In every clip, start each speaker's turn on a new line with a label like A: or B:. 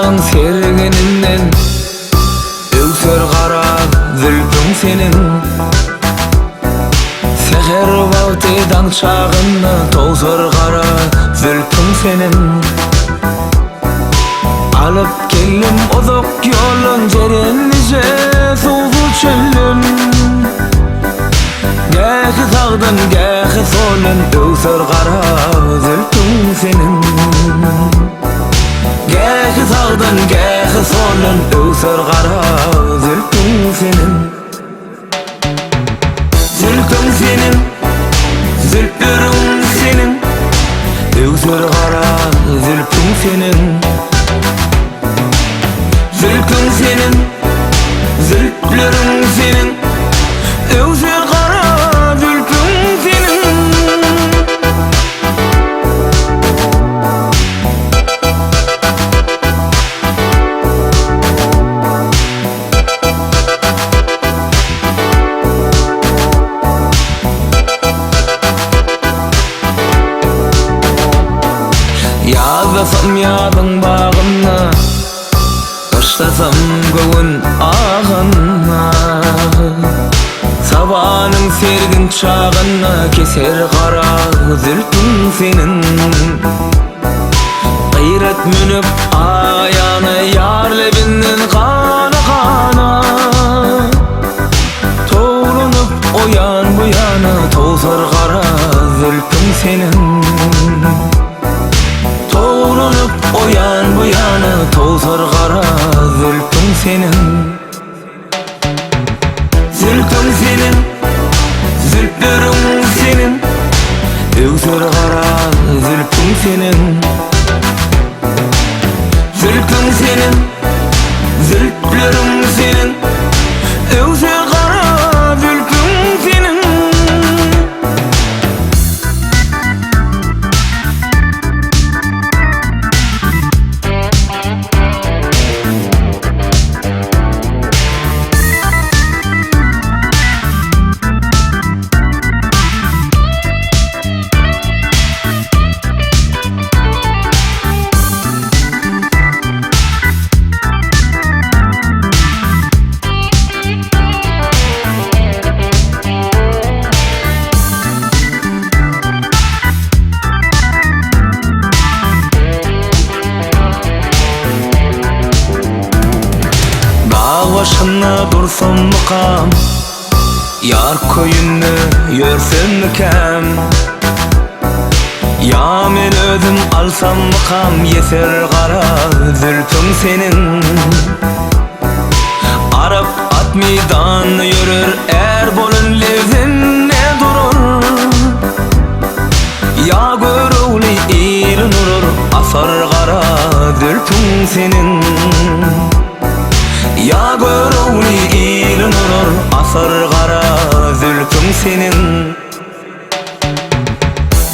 A: Sabanyň sergininden Öwser gara zülpüň seniň. Säher wagty daň çagynda Towsar gara zülpüň seniň. Alyp geldim uzak ýoldan Jerenlije suwsuz çölden. Gähi sagdan, gähi soldan Öwser gara zülpüň seniň. Gähi sagdan, gähi soldan Öwser gara zülpüň seniň. Zülpüň seniň, zülpleriň seniň, Öwser gara zülpüň seniň. Zülpüň seniň, zülpleriň seniň, Öwser gara zülpüň seniň. Ýazlasam ýazyň bagynda, Gyşlasam göwün agynda. Sabanyň sergin çagynda Keser gara zülpüň seniň. Gaýrat münüp aýana Ýar lebinden gana-gana. Towlanyp o ýan bu ýana Towsar gara zülpüň seniň. Towlanyp o ýan bu ýana Towsar gara zülpüň seniň. Zülpüň seniň, zülpleriň seniň, Öwser gara zülpüň seniň. Zülpüň seniň, zülpleriň seniň, Öwser gara zülpüň seniň. Dag başynda dursammykam, Ýar köýünde ýörsemmikäm? Ýa men özüm alsammykam Ýeser gara zülpüň seniň? Arap at meýdanda ýörer, Är bolan lebzinde durar. Ýa Görogly ilin urar, Asar gara zülpüň seniň. Ýa Görogly ilin urar, Asar gara zülpüň seniň.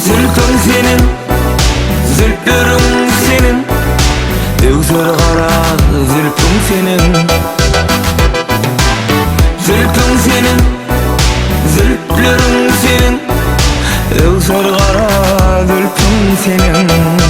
A: Zülpüň seniň, zülpleriň seniň, Öwser gara zülpüň seniň. Zülpüň seniň, zülpleriň seniň, Öwser gara zülpüň seniň.